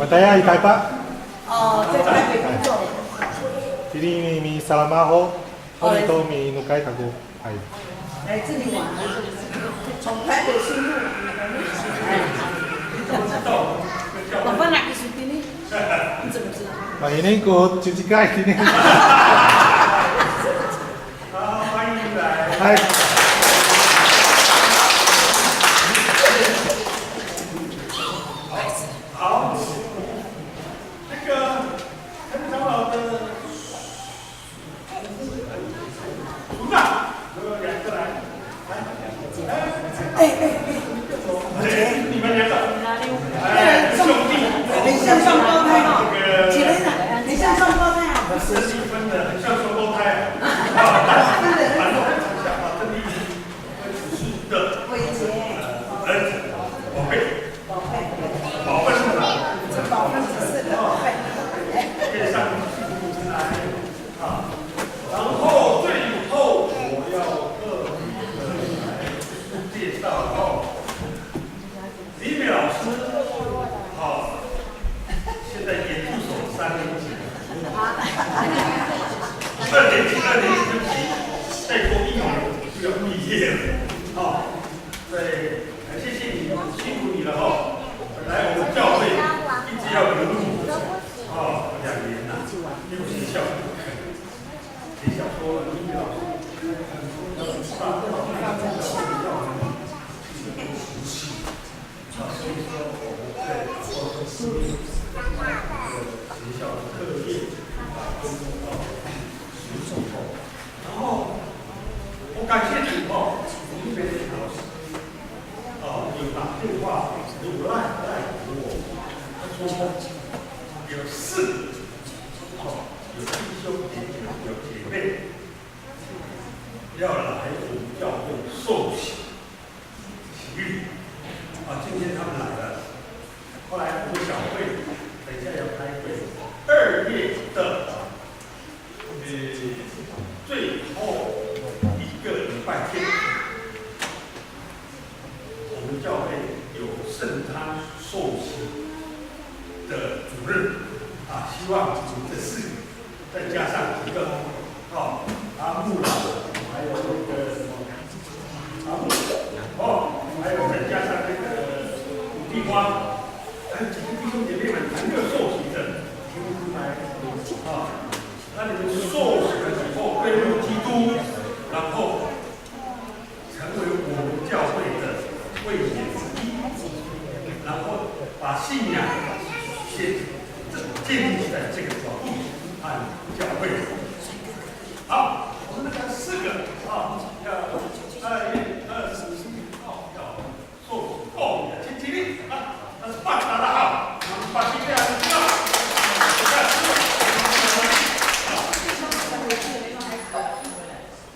Matayal i Taypa. Tini mi, misalama ho, o nito minokay kako. Hay. 来这里玩，从台北新路。我放哪个书店呢？你怎么知道？Mahining ko cicikay tini. 好，欢迎你来。嗨。好，好，那个陈长老的组长，有没有两个来？来，来，哎，哎，哎，你们两个，哎，兄弟，你像双胞胎哦，起来了，你像双胞胎啊。 生理分的很像双胞胎啊。啊，真的。啊，等你学校的课业啊，跟哦，学习哦。然后我感谢主哦，我们每个老师哦，有打电话，有赖赖给我，他说有四个哦，有弟兄姐妹，有姐妹要来我们教会受洗。 洗礼。啊，今天他们来了。后来我们小会等一下要开会，二月的呃最后一个礼拜天，我们教会有圣餐受洗的主日啊，希望你们这四个 再加上几个哦，阿木啦，还有那个什么阿木哦，还有再加上那个土地花，还有几个弟兄姐妹们还没有受洗的，请你们来啊。那你们受洗了以后归入基督，然后 成为我们教会的会员之一，然后把信仰建建立在这个角度和教会。好，我们那个四个啊，要二月二十号要做报名的，请起立啊，那是办卡的哈，我们把今天的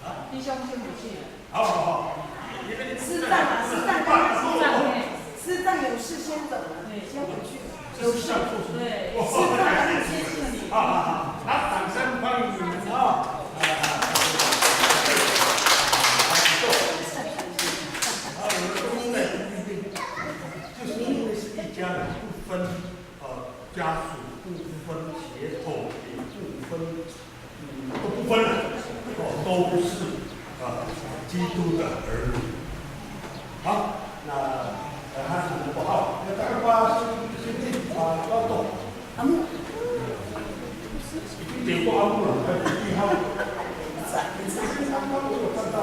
啊，弟兄先回去了。 好，好，好。师长啊，师长刚刚，师长，哎，师长有事先走了，先回去。有事，对，师长有事先行。好，好，好。好，掌声欢迎你们啊！来，来，来，来，来，坐。啊，我们都在，就是因为是一家人，不分，呃，家属不分，血统也不分， 都不分了，哦，都是啊基督的儿女。好，那呃他是不好，那大概花兄弟啊，要懂。阿木。已经点过阿木了，还有一号。刚刚我有看到。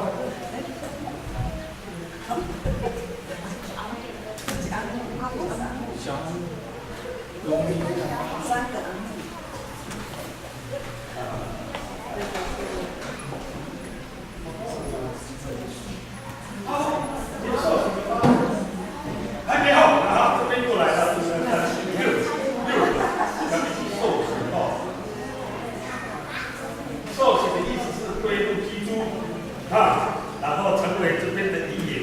还没有，然后这边过来了，六个，六个，要一起受洗哦。受洗的意思是归入基督啊，然后成为这边的一员，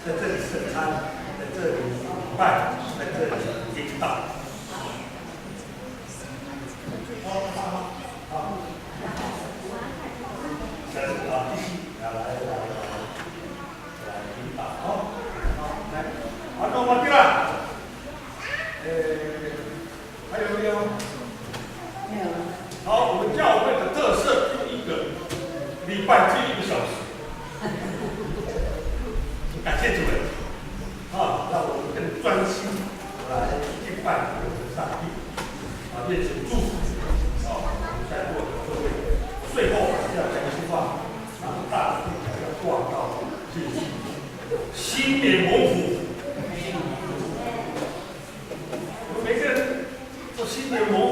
在这里圣餐，在这里礼拜，在这里听道。 好，好，好。来，啊，继续，啊，来，来，来，来，引导，好，好，来，好，那我们对了。呃，还有没有？没有了。好，我们教会的特色就一个，礼拜只有一个小时。感谢主耶。 啊，让我们更专心来敬拜我们的上帝。啊，愿主祝福啊，我们在座的各位。最后还是要讲一句话，啊，大的地方要挂到信心，新年蒙福。我们每个人都新年蒙福。